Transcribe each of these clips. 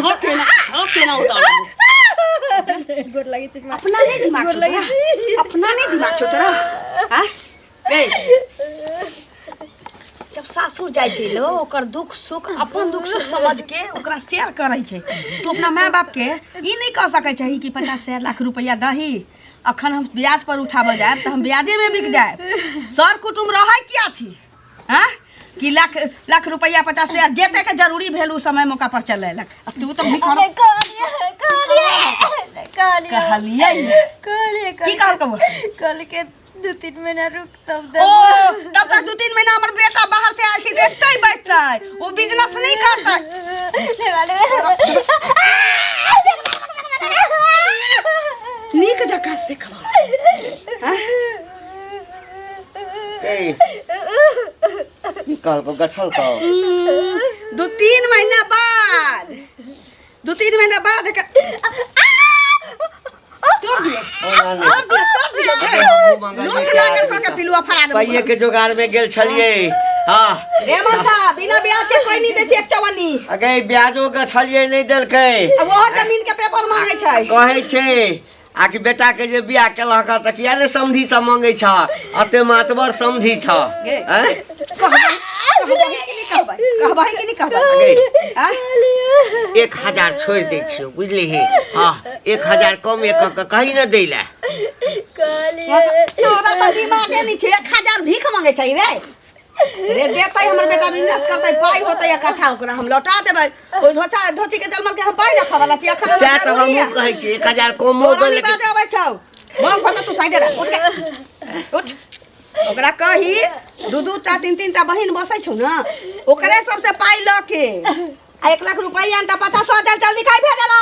धक के ना, धक के ना उतार देबो। गोर लगै छी। अपना नहीं दिमाग छौ तोरा, अपना नहीं दिमाग छौ तोरा। हाँ ए, जब सासुर जाइ छै लोग, ओकर दुख सुख अपन दुख सुख समझ के ओकरा शेयर करै छै। तू अपना माय बाप के ई नहीं कह सकै छही कि 50 लाख रुपया दही, अखन हम ब्याज पर उठाबऽ जायब तऽ हम ब्याजेमे बिक जायब। सर कुटुम्ब रहै किया छी? हाँ, कि लाख लाख रुपया 50,000 जेते के जरूरी भेल उ समय मौका पर चलेलक। आ तू तऽ भीख अरे कहलियै, कहलियै, कहलियै। कहलियै। कहलियै। की कहलकौ? कहलकै 2-3 महीना रुक तब ओ देबो। तब तक 2-3 महीना हमर बेटा बाहर से आयल छी देखते बैसतै, ओ बिजनेस नहीं करतै। नीक जकाँ सिखबा। ए, की कहलकौ गछलकौ? 2-3 महीना बाद, 2-3 महीना बाद तोड़ दियो। ओ नानी। तोड़ दियो, तोड़ दियो। अरे हमहूँ मंगलियै लोथ के लागल आदमी कऽ के सब। पिलुआ फड़ा देबो। पाइये के जोगाड़ में गेल छलियै। हाँ। हेमंत साहब, बिना ब्याज के कोई नहीं दै छै एक चवन्नी। अगे ब्याजो गछलियै नहि देलकै। आ ओहो जमीन के पेपर मांगै छै। कहै छै आ कि बेटा के जे बियाह केलहक तऽ किया ने समधी सब मांगै छ, अते मातबर समधी छ। गे। आँय? कहबै, कहबै कि नहि कहबै? कहबै कि नहि कहबै? अगे, आँय? 1000 छोड़ि दै छियौ, बुझलिही? हँ, 1000 कम एक कऽ कही ने दै लए। तोरा तऽ दिमागे नहि छै, 1000 भीख मांगै छै रे। रे देतै हमर बेटा बिजनेस करतै, पाइ होतै इकट्ठा, ओकरा हम लौटा देबै। ओहि धोचा धोची के जलमल के हम पाइ रखऽ वाला छी अखन। सएह तऽ हमहूँ कहै छी, 1000 कमो तोरा दऽ नहि लेकिन बाजऽ अबै छौ। बम फता तू साइडे रह, उठ के उठ। ओकरा कही 2-2 टा 3-3 टा बहिन बसै छौ ने, ओकरे सबसे पाइ लऽ के आ 1 लाख रुपैआ तऽ 50,000 जल्दी खाइ भेजला,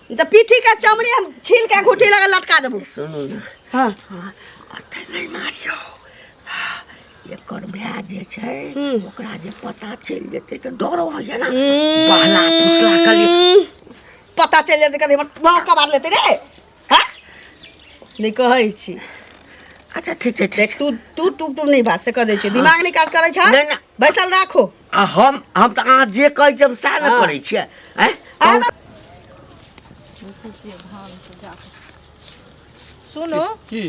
तऽ पीठी के चमड़ी हम छील के घुटी लगा लटका देबो। सुनू ने। हाँ। हाँ, अते नहि मारियौ। एकर भाय जे छै ओकरा जे पता चलि जेतै तऽ डर होइए ने, बहला फुसला कली पता चलि जेतै कभी हमर भाव कबार लेतै रे। हाँ, नहि कहै छी। अच्छा ठीक छै, ठीक छै। तू तू टू टू नहि बात से कह दै छी, दिमाग नहि काज करै छै। नहि, नहि। बैसल राखो। आ हम तऽ अहाँ जे कहै छी हम सएह ने हाँ। करै छियै। आँय? सुनू। की?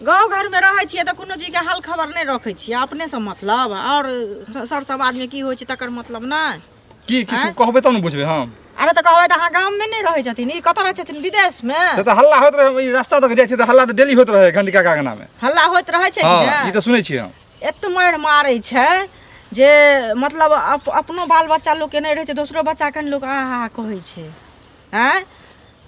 गाँव घरमे रहै छियै तऽ कोनो चीजके हाल खबर नहि रखै छियै, अपनेसँ मतलब आओर सर समाजमे की होइ छै तकर मतलब नहि। की किछु आँय? कहबै तब ने बुझबै हम। अरे तऽ कहबै तऽ अहाँ गाममे नहि रहै छथिन, ई कतऽ रहै छथिन? विदेशमे। से तऽ हल्ला होइत रहै, ई रास्ता तक जाइ छै तऽ हल्ला तऽ डेली होइत रहै घंटिका के अंगनामे। हल्ला होइत रहै छै कि हँ, नहि? ई तऽ सुनै छियै हम। एते मारि मारै छै जे मतलब अपनो बाल बच्चा लोकके नहि रहै छै, दोसरो बच्चाके ने लोक आहा कहै छै। आँय,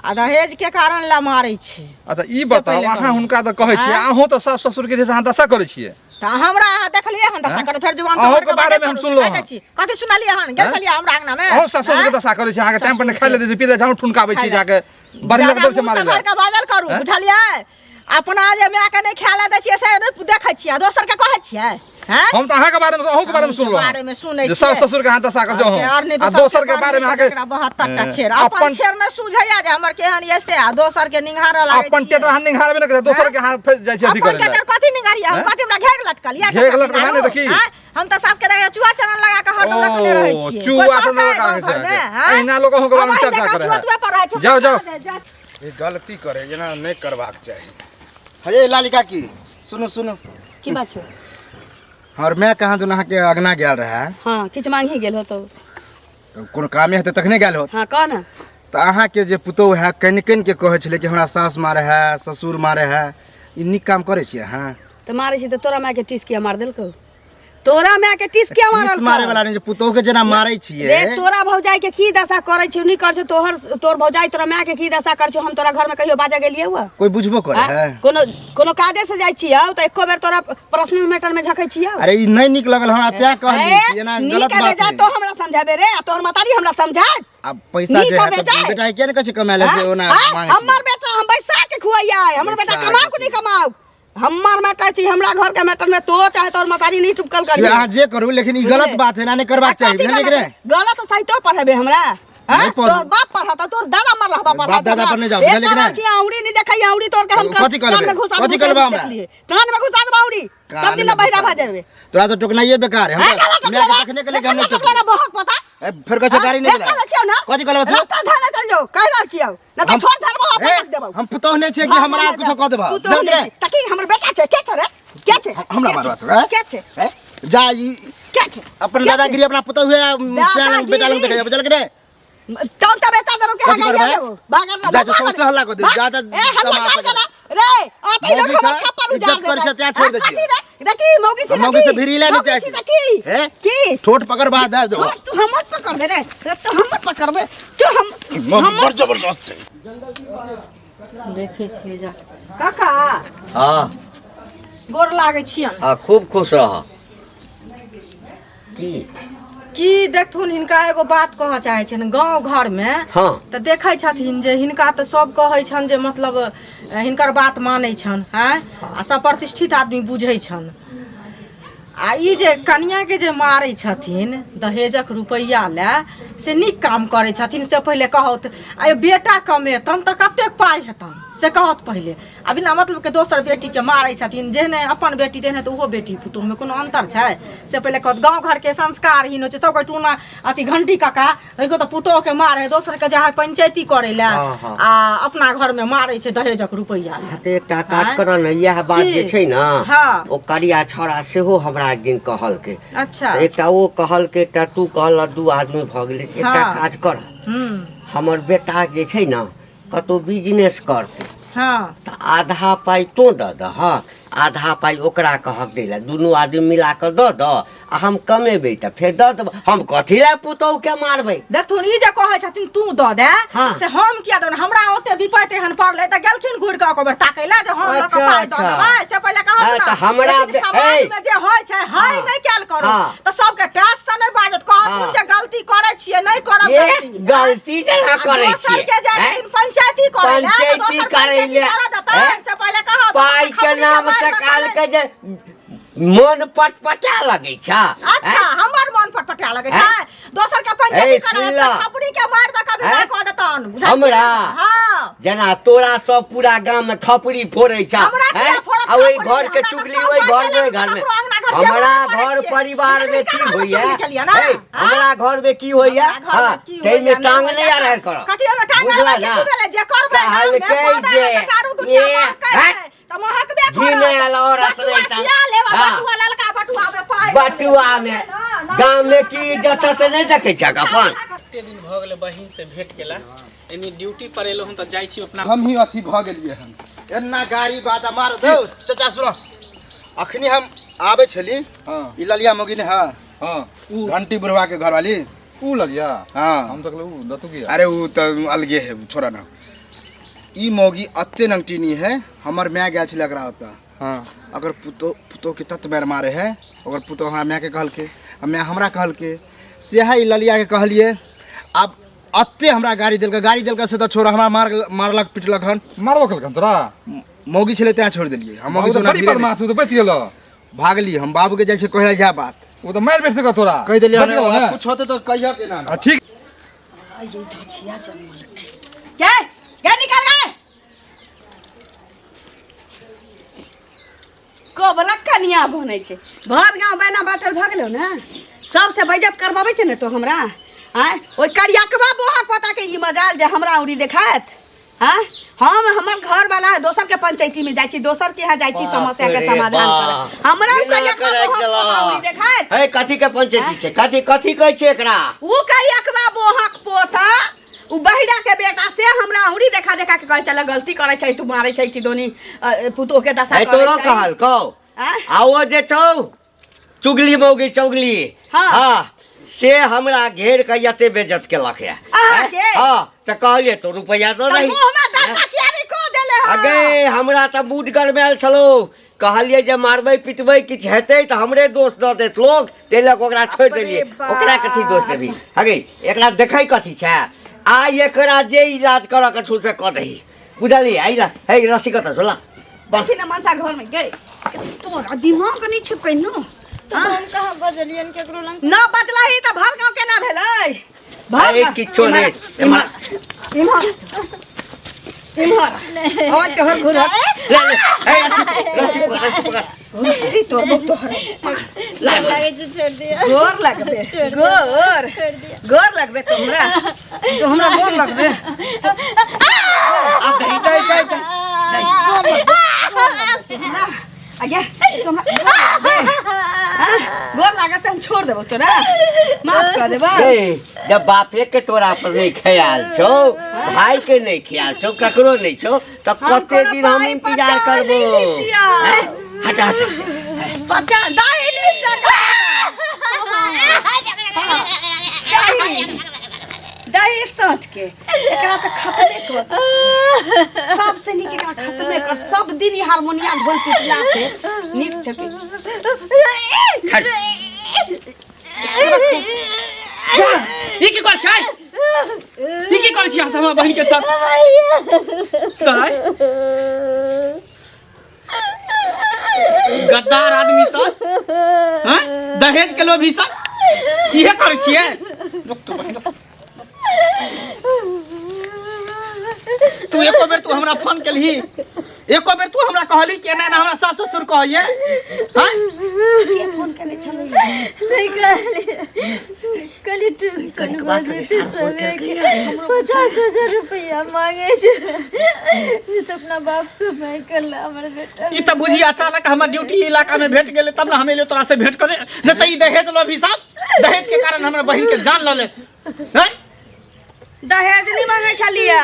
आ दहेजके कारण लए मारै छै। अच्छा ई से बताउ, पहिले अहाँ कहू। हुनका तऽ कहै छियै, आँय? अहूँ तऽ सास ससुर के जे छै अहाँ दशा करै छियै। तऽ हमरा अहाँ देखलियै हन दशा आँय? करैत? फेर जुबान अहूँके सम्हारि कऽ बारेमे हम बाजै सुनलहुँ हन। छी। कथी सुनलियै हन? गेल आँय? छलियै हमरा अंगनामे? अहूँ सास ससुरके आँय? दशा करै छियै, अहाँके टाइम पर नहि ससुरके। खाइ लए दै छै, पी लए झाड़ू ठुनकाबै छी खाइ लए। जाके, बढ़िआँ जादा दौड़ छै मुँह मारै लए। सम्हारि कऽ बाजल करू, आँय? बुझलियै? अपना जे मायके नहि खाय लए दै छियै से नहि देखै छियै, दोसरके कहै छियै? हैं? हम तऽ अहाँके बारेमे, अहूँके बारेमे सुनलहुँ हन। बारेमे सुनै जे सास छियै। ससुरके अहाँ दशा करै छी आओर नहि अहूँ, आ दोसरके बारेमे अहाँके एकरा 72 टा छेड़, अपन छेड़ नहि सूझैया जे हमर केहन ये से, आ दोसरके निंघारऽ लागै अपन छियै। टेटर अहाँ निंघारबे नहि करै, दोसरके अहाँ फेर जाइ छियै अथी अपन करै लए। टेटर कथी निंघारियै हम? हैं? कथी हमरा घेघ लटकल ये? घेघ लटकल है नहि तऽ की? हैं? हम तऽ सास के देखै चुआ चरण लगा कऽ हरदम रखने रहै ओ, छियै। चुआ कोइ चरण कहतै लगा गाँव के घरमे, छै। हैं? अहिना लोक अहूँके बारेमे हम चर्चा अहि जकाँ करै चुआ है। तुआ पर रहै छी, हम जाउ, जाउ। जा- ई गलती करे जेना नहि करबाक चाही। हे लाली काकी, सुनू सुनू। की बात छै? हमर माय कहाँ दुन अहाँके अगना गेल रहे। हाँ, किछु मांगी गेल होतौ। तऽ कोनो कामे हेतै तखने गेल होत। हाँ, कह ने। तऽ अहाँके जे पुतोहु है कनि कनि के कहै छलै कि हमरा सास मारे है, ससुर मारे है, ई नीक काम करै छियै अहाँ? तऽ मारै छी तऽ तोरा मायके टीस किया मार देलकौ? तोरा माय के टीस किया मारल? टीस मारे वाला नहीं, जे पुतोहु के जेना मारै छियै। रे तोरा भौजाई के की दशा करै छियौ, नहीं करै छियौ? तोर भौजाई तोरा माय के की दशा करै छियौ? हम तोरा घर में कहियो बाजऽ गेलियौ हँ? कोई बुझबो करे आँय? है? कोनो कोनो काजे से जाइ छियौ तऽ एको बेर तोरा पर्सनल मैटर में झकै छियौ? अरे ई नहीं नीक लगल हमरा, तैं कहली ए, कि एना नीक गलत अबे बात जा है। तो हमरा समझाबे रे, आ तोहर महतारी हमरा समझाए? अब पैसा नीक जे है अबे तऽ जाए। बेटा के किया नहीं कहै छै कमाए लै से आँय? ओना आँय? मांगै छै। हमर बेटा हम बैसा के खुआइयै, हमर बेटा बैसा कमाउ के कि नहीं कमाउ? हमर मैटर छी, हमरा घर के मैटर में तो चाहे तोहर मतारी नहीं टुपकल से करिहे। अहाँ जे करू, लेकिन ई गलत बात है ना, नहीं करबाक चाही, कथी बुझलियै कि गलत नहि? है? गलत सहितो पढ़ेबे हमरा? हाँ? नहीं पढ़ू। तोर बाप पढ़ता, तोर दादा मरल हबा पढ़ता। बाप दादा पर नहीं जाओ, बुझलियै कि नहीं? छी औरी नहीं देखै, औरी तोर के हम कथी करबै? कान में घुसा कथी करबै हमरा? देखलियै। कान में घुसा देबा औरी, सब दिन कान में बहिरा घुसा भऽ जेबै। तोरा तो टोकनाइए बेकार है। हाँ, काला हम मैं टोकला देखने के लिए हम नहीं टोकला टोकली। बहक पता। ए, फेर कहै छै गाड़ी नहीं फेर गेलै। कहै छियौ ना? कथी कहलबा तू? रास्ता धाने चल जाओ, कहि रहल छियौ। ना तऽ हम- छोड़ धरबो, ए, पटक देबौ। हम पुतोह नहीं छियै कि हमरा कुछो कह देबा। पुतोह जान नहि रे। छी। तऽ की हमर बेटा छै? के छै रे? के छै? हमरा के मारबा छै? तू, हैं? के छै? ए, जा ई के छै? अपन के दादागिरी छै? अपना पुतोह हुए सियान बेटा लग देखै बुझल कि नहीं? तोर तऽ बेटा देबौ कि कथी हगाइया करबै? देबौ? भागल जा, जा, सौंसे हल्ला कऽ देबौ। जा, जा, ए, हल्ला तमाशा कर देना। रे, आते लोग मौगी हमर छै, छप्पर उजाड़ इज्जत करै छै, देतै। तें छोड़ि दै हाँ, छियै। कथी रे? रे की मौगी छै हम मौगी रे से की? भिड़ी लए नहि मौगी चाहै छै छी। रे की? हे? की? ठोट पकड़ बाद दाबि देबौ। तू हमर पकड़बे रे, रे तू हमर पकड़बे। तू हम मौगी बड़ जबरदस्त छै। देखै छियै जा काका। हँ। गोर लागै छियनि। आ खूब खुश रह। की की देखथुन, हिनका एगो बात कहऽ चाहै छियनि। गाँव घरमे हँ तऽ देखै छथिन जे हिनका तऽ सब कहै छनि जे मतलब हिनकर बात मानै छनि, आँय, आ सब प्रतिष्ठित आदमी बुझै छनि। आ ई जे कनियाके जे मारै छथिन दहेजक रुपैआ लए, से नीक काम करै छथिन से पहिले कहौत। आ बेटा कमेतन तऽ कतेक पाइ हेतन से कहत पहिले। आ बिना मतलबके दोसर बेटीके मारै छथिन, जेहने अपन बेटी तेहने तऽ ओहो बेटी पुतोहुमे कोनो अन्तर छै से पहिले कहत। गाँव घरके संस्कारहीन होइ छै सबके। टूना अथी घंटी काका देखियौ तऽ पुतोहुके मारै, दोसरके जाइ हइ पंचायती करै लए हँ, हँ। आ अपना घरमे मारै छै दहेजक रुपैआ लए। तऽ एकटा काज आँय? करऽ ने, इएह बात की? जे छै ने, हँ। ओ करिया छौड़ा सेहो हमरा एक दिन कहलकै। अच्छा। तऽ एकटा ओ कहलकै, एकटा तू कहलह, दू आदमी भऽ गेलै। एकटा हँ। काज कर, हूँ हमर बेटा जे छै ने कतहु बिजनेस करतै, हँ तऽ आधा पाइ तोँ दऽ दह, आधा पाइ ओकरा कहक दै लए। दुनू आदमी मिला कऽ दऽ दह आ हम कमेबै तऽ फेर दऽ देबै। हम कथी लए पुतोहुके मारबै? देखथुन, ई जे कहै छथिन तू दऽ दे, हँ। से हम किया दऽ? हमरा ओते विपैत एहन पड़लै तऽ गेलखिन घुरि कऽ एको बेर ताकै लए जे हम लऽ कऽ अच्छा, पाइ दऽ अच्छा। देबै से पहिले कहू हँ, ने। तऽ हमरा लेकिन समाजमे ए। जे होइ छै हइ हँ। नहि कयल करू। हँ। तऽ सबके टैस से नहि बाजत, कहथुन हँ। जे गलती करै छियै, नहि करब ए, गलती। गलती जेना आ करै दोसर छियै के जाइ हैं? छथिन पंचायती करै लए, तऽ पंचायती दोसर करै पंचायती लए, करऽ देतनि हैं? से पहिले कहत। पाइ के नाम से कहलकै जे मन पटपटा लगै छ। अच्छा, हैं? हमर मन पटपटा लगै छै? हैं? दोसर के पंचायती ए, करऽ सुन देतन, ल। खपड़ी के मारि दऽ कऽ विदा हैं? कऽ देतन, बुझलियै? हमरा? हँ। जेना तोरा सब पूरा गाम में खपड़ी फोड़ै छ, हमरा किया हैं? फोड़त आ ओहि खपड़ी? घर के हमरा तऽ चुगली सब ओहि पैसे घर में ओहि लऽ घर में ककरो अंगना घर जेबो हमरा नहि करै घर छियै। परिवार में हिनका की घरमे होइया? चुगली केलियै ने? हे, हैं? हमरा घर में की होइया? हमरा घरमे हाँ, की ताहिमे होइया, टांग नहि नहि होइया। अड़ायल करऽ। कथी ओहिमे टांग बुझला अड़ायल छै? ना? की भेलै? जे करबै गाममे, कहलकै पौधा जे तऽ चारू दुनिया ए, महकै हट। छै, तऽ महकबे करत। घिनायल औरत बटुआ नहि तऽ- सिया लेब आ हाँ। बटुआ, ललका बटुआमे पाइ बटुआ में गाम में की इज्जत छै से नहि देखै छक अपन? कते दिन भऽ गेलै बहिन से भेंट केला। एनी ड्यूटी पर एलहुँ हन तऽ जाइ छी अपना। हम ही अथी भऽ गेलियै हन, एना गाड़ी बात मार दौ। चाचा सुनो, अखनी हम आबै छली, हँ। ई ललिया मौगी ने हँ, हँ, उ घंटी बुढ़वा के घरवाली। ऊ लगिया? हाँ। हम तऽ कहलहुँ ऊ दतुकिया। अरे उ तऽ अलगे है, छोड़ा ना। ई मौगी अते नंगटीनी है, हमर माय गेल छलै एकरा ओतऽ। हँ। अगर पुतो पुतो के तत मारि मारे है, ओकर पुतो हमरा मायके कहलकै आ माय हमरा कहलकै, सएह ई ललियाके कहलियै। आब अते हमरा गाड़ी देलकै, गाड़ी देलकै से तऽ छोड़, हमरा मार मारलक पिटलक हन। मारबो केलकन तोरा? मौगी छलै तेँ छोड़ि देलियै हम। मौगी ओ तऽ से ओना बड़ी भिड़े नहि। बदमाश, ऊ तऽ बचि गेल। भागली हम, बाबूके जाइ छै कहै इएह बात। ओ तऽ मारि बैठ सकै तोरा। कहि देलियै। बचि गेलौ ने? कुछ होतै तऽ कहियो के ना। आ ठीक। ये धचिया जन्मलकै। गए गए, निकल गए। कोबला कनिया बनै छै, भर गाँव बैना बाटल भऽ गेलौ ने, सबसे बेइज्जत करबाबै छै ने तो हमरा। आँय, ओहि करियकबा बोहा पोता के ई मजाल जे हमरा उरी देखायत? हाँ, हम हमर घर वाला है, दोसर के पंचायती में जाइ छी, दोसर के यहाँ जाइ छी समस्या के रे समाधान बाप। करे। हमरा उ एना करियकबा करै बोहा छलह। पोता उरी देखायत? हे, कथी के पंचायती छै? कथी कथी कहै छै एकरा? उ करियकबा बोहक पोता, उ बहिरा के बेटा से हमरा उरी देखा देखा के कहै छलै गलती करै छै तू, मारै छै कि दोनी पुतोह के दशा हे करै तोरो छै। कहलकौ? आँय? आ ओ जे छौ चुगली मौगी चुगली, हाँ। हाँ, से हमरा घेर के एते बेज्जत केलक या। अहाँके? हाँ, तऽ कहलियै तो रुपैआ दऽ तऽ दही। मुँह में डाटा किया नहि कऽ देले हँ? अगे हमरा तऽ मूड गरमायल छलौ, कहलियै जे मारबै पिटबै किछु हेतै तऽ हमरे दोष दऽ देत लोग, ताहि लऽ कऽ ओकरा छोड़ि देलियै। बाप। ओकरा कथी दोष देबही? हगे, एकरा देखै कथी छै? आ एकरा जे इलाज करऽ के छौ से कऽ दही, बुझलियै? आइ ला हे, रस्सी कतऽ छौ? ला। देखी ने मनसा घर में गई, तोरा दिमाग नहीं छै कहिनो। तऽ हम कहाँ बजलियनि केकरो लग? न बदलही तऽ भर गाँव केना भेलै? भाग ए किछो नहीं एम्हर इम्हर इम्हर आवाज के हर घुर ले ले ए रस्सी रस्सी पकड़ रस्सी पकड़ री तोर बहुत तोहर लागे छै छोड़ दिया गोर लगबे गोर गोर लगबे तोहरा तो हमरा गोर लगबे अब दही दही दही दही आज्ञा तोहरा गोर लागे से हम छोड़ देबो तोरा माफ कर देबो ए, जब बापे के तोरा पर नहीं ख्याल छौ भाई के नहीं ख्याल छौ ककरो नहीं छौ तो हम कते कोनो दिन हम पाइ इंतजार पचा करबो नहीं लितिया। हैं? हटा हटा पचा दाई नहीं सका दही दही सोच के एकरा तऽ खतमे कर सबसे नीक एकरा खतमे कर सब दिन ई हारमोनिया ढोल पिटला से नीक छै हट ई की कर छै ई की कर छी अहाँ सब हमरा बहिन के साथ ताय गद्दार आदमी सब हैं दहेज के लोभी सब इहे करै छियै रुक तू बहिन रुक। तू एको बेर तू हमरा फोन केलही एको बेर तू हमरा कहली कि एना एना हमरा सास ससुर कहैये हैं नहीं कहली कहली ट्यूशन 50,000 रुपया मांगे छै जे तो अपना बाप से मैं करला हमर बेटा ई तऽ बुझी अचानक हमर ड्यूटी इलाका में भेट गेलै तब ने हम एलियै तोरा से भेंट करे नहि तऽ ई दहेज लोभी सब दहेज के कारण हमरा बहिन के जान लऽ ले हैं दहेज नहीं मांगे छलियै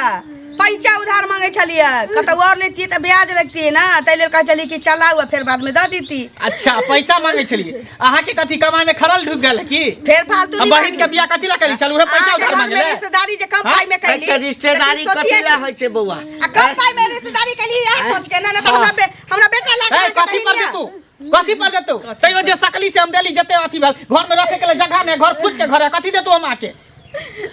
पैसा उधार मांगे छलियै कतौ और लेतियै तऽ ब्याज लगतियै ना ताहि लेल कहै छलियै कि चलाउ आ फेर बाद में दऽ देती अच्छा पैसा मांगे छलियै अहाँके कथी कमाई में खरल ढुक गेल की फेर फालतू हम नहीं बहिन के बियाह कथी ला करी चल उहे पैसा अहाँके उधार घर मांगे में ले रिश्तेदारी जे कम हाँ? पाई में कैली अच्छा रिश्तेदारी लेकिन सोचिए कथी ला होइ छै बौआ आ कम पाई में रिश्तेदारी कैली इएह सोच के ना ना तऽ हमरा बेटा ला ए कथी पर देतू कथी पर देतू तैयो जे सकली से हम देली जते अथी भेल घर में रखे के लिए जगह नहीं घर फूस के घर है कथी देतू हम आके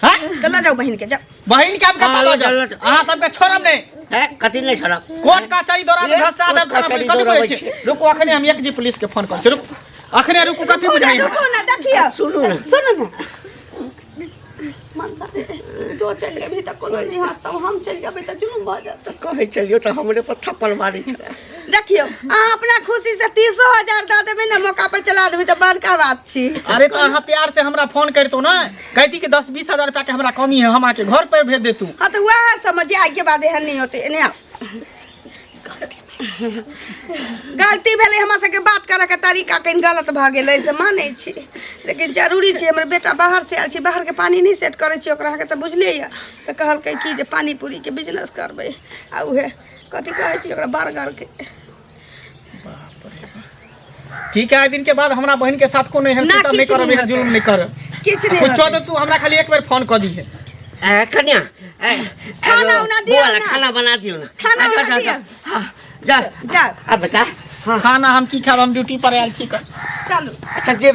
हैं तऽ लऽ जाउ बहिन के जाउ बहिन के हम कतऽ हाँ, लऽ लऽ जाउ, जाउ लऽ जाउ। अहाँ सबके छोड़ब नहि हैं कथी नहीं छोड़ब कोर्ट कचहरी दौड़ा ए, भ्रष्टाचार कोर्ट कचहरी कथी दौड़ाबै बोलै छी रुकू अखने हम एक जी पुलिस के फोन करै छी रुकू अखने रुकू कथी बुझाइ रुकू ना देखियौ सुनू ना सुनू ना मनसा जो चलि जेबही तऽ कोनो नहि हँसतौ हम चलि जेबै तऽ जुलुम भऽ जेतौ कहै छलियौ तऽ हमरे पर थप्पड़ मारै छलै देखियौ अहाँ अपना खुशी से 30,000 दऽ देबै ने मौका पर चला देबै तऽ बड़का बात छी अरे तो अहाँ प्यार से हमरा फोन करतो ना कहती कि 10-20 हजार रुपया के हमरा कमी है हम आके घर पर भेज देतू हाँ तऽ वएह समझिए आइ के बाद एहन नहीं होते एने आउ गलती भेलै हमरा सबके बात करऽके तरीका कनि गलत भऽ गेलै से मानै छी लेकिन जरूरी छै हमर बेटा बाहर से आयल छै बाहरके पानी नहि सेट करै छै ओकरा अहाँके तऽ बुझले यऽ तऽ कहलकै कि जे पानी पूरीके बिजनेस करबै आ उहे कथी कहै छी ओकरा बर्गरके ठीक है दिन के बाद हमरा बहन के साथ कोनो एहन ना, सितम नहीं किछु करब नहि एहन जुल्म नहीं करब किछु नहि कुछो होतै। तो तू हमरा खाली एक बेर फोन कर दीहे ए कन्या ए खाना एगो उना दियौ बौआ ला ना। खाना बना दियौ ना खाना अच्छा, उना अच्छा, दियौ। अच्छा। हाँ, जा जा अब बेटा हाँ खाना हम की खाब हम ड्यूटी पर आयल छी चलू अच्छा जे